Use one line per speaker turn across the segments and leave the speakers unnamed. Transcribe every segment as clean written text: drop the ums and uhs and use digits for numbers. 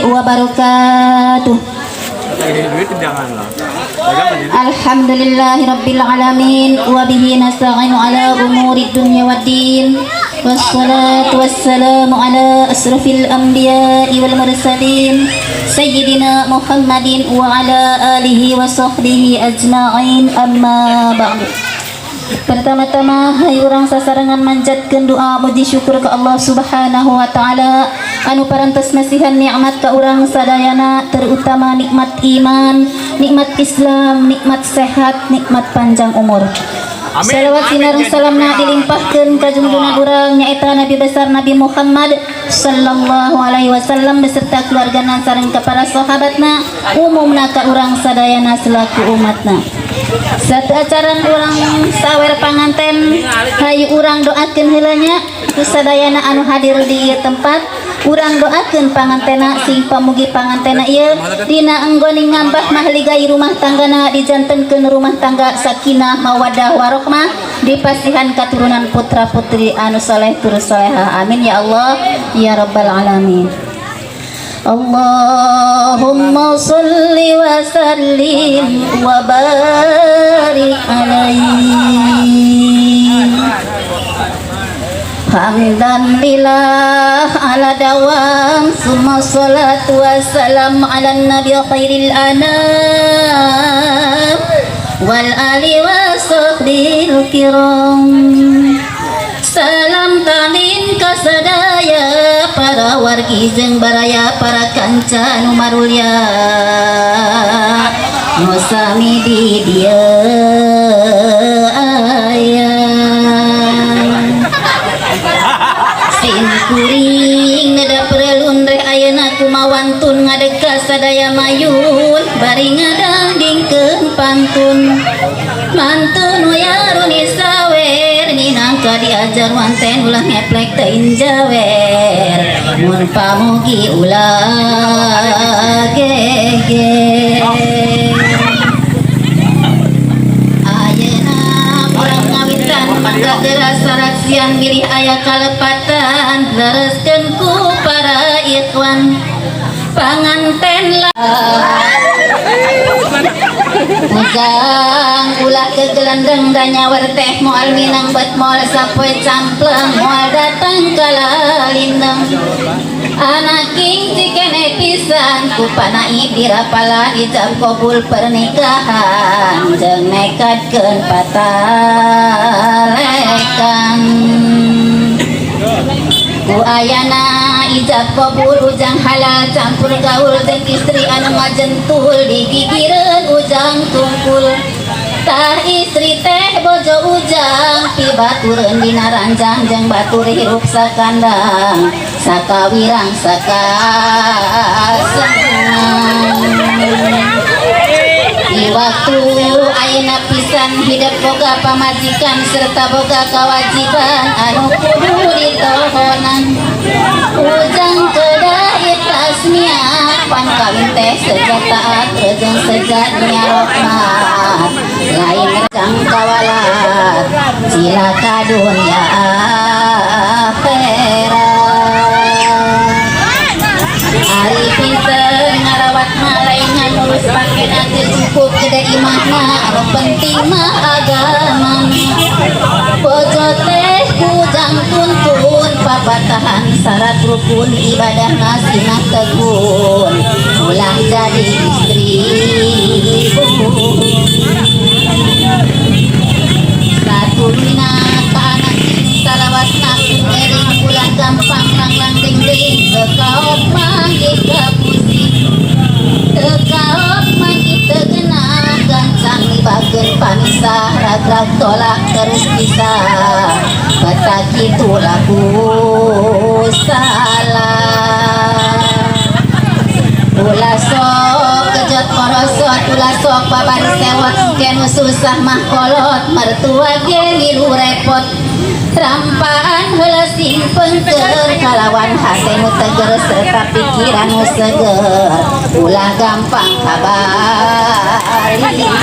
Wabarakatuh.
Duit jangan lah. Dagang aja.
Alhamdulillahi rabbil alamin wa bihi nasta'inu ala umuri dunya waddin. Wassalatu wassalamu ala asrafil anbiya'i wal mursalin sayyidina Muhammadin wa ala alihi wa sahbihi ajma'in, amma ba'du. Pertama-tama, hayu urang sasarengan manjatkeun doa muji syukur ke Allah Subhanahu wa Taala anu parantos masihan nikmat ka urang sadayana, terutama nikmat iman, nikmat Islam, nikmat sehat, nikmat panjang umur.
Amin.
Salawat
Amin.
sinareng salamna dilimpahkeun ka junjungan urang, nyaeta Nabi besar Nabi Muhammad sallallahu alaihi wasallam beserta keluargana sareng ka para sahabatna, umumna ka urang sadayana selaku umatna. Sateuacan urang sawer panganten, hayu urang doakeun heula nya ku sadayana anu hadir di ieu tempat. Urang doakeun pangantena, sing pamugi pangantena ieu dina enggoning ngambah mahligai rumah tanggana dijantenkeun rumah tangga sakinah, mawaddah, warohmah, dipasihan katurunan putra putri anu soleh tur soleha. Amin ya Allah ya rabbal alamin. Allahumma salli wa sallim wa barik alaihi. Hamdan lillah ala dawam, summa salatu wassalam ala nabi khairil anam wal ali wa sahbil kiram. Salam talin kasadaya para wargi jeung baraya, para kanca nu marulya nu sami di dieu aya. Sim kuring neda perlun reh ayeuna kumawantun ngadeka sadaya mayun bari ngadangdingkeun pantun. Mantun yaruni sawer minangka diajar wanten, ulah ngeplek teuing jawer, mun pamugi ulah geger. Ayeuna urang ngawitan, mangga geura saraksian bilih aya kalepatan, lereskeun ku para ikhwan panganten lah. Ujang, ulah kegelandeng da nyawer teh moal minang, bet moal sapoe campleng, moal datang kalalindeng. Anak king cikene pisan ku panaib dirapalan ijab kabul pernikahan jeung nekadkeun patalekan. Ku ayana ijab kabul, ujang halal campur gaul jeung istri anu ngajentul digigireun ujang tungkul. Tah istri teh bojo ujang, pibatureun dina ranjang jeung batur hirup sakandang, sakawirang sakasenang. Di waktu ayeuna pisan hidup boga pamajikan serta boga kewajiban anu kudu ditohonan. Ujang kedah ikhlas niat, pan kawin teh seja taat jeung seja nya rahmat, lain rejang kawalat cilaka dunia akhirat. Ari pinter ngarawat mah lain ngurus pakena, teu cukup gede imahna, anu penting mah agama. Bojo teh kujang tuntun papatahan syarat rukun ibadah, nasina tekun, ulah jadi istri buhun. Satuluyna ka anak salawatna ku eling, ulah gampang langlang ding ding, teu kaop manggih kapusing, teu kaop manggih teu genah, gancang nibakeun pamisah, ragrag tolak terus pisah, batak kitu laku salah. Ulah sok kejot korosot, ulah sok babari sewot, kenu susah mah kolot, mertua ge milu repot. Rampaan heula sing pengker kalawan hate nu teger serta pikiran nu seger, ulah gampang kabalinger.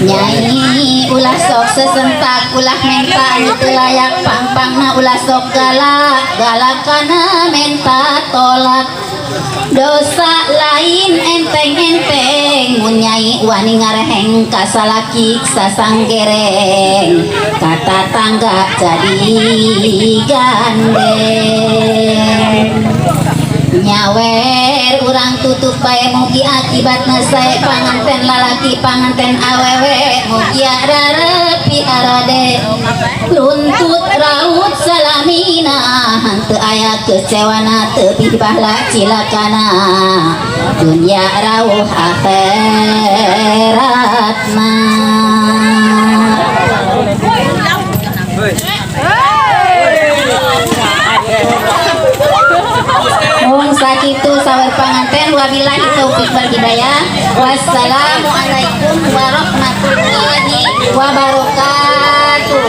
Nyai, ulah sok Sesentak ulah menta anu teu layak, pangpangna ulah sok galak, galakana menta tolak. Dosa lain enteng-enteng, mun nyai wani ngareheng ka salaki sasanggereng, kata tangga jadi gandeng. Nyawer urang tutup bae, mugi akibatna sae, panganten lalaki panganten awewe, mugi ararepi arade, runtut raut salamina, henteu aya kecewana, teu bahala cilakana, dunya rauh akhirat mah. Mung sakitu sawer panganten, wabillahi taufik wal hidayah. Wassalamualaikum warahmatullahi wabarakatuh.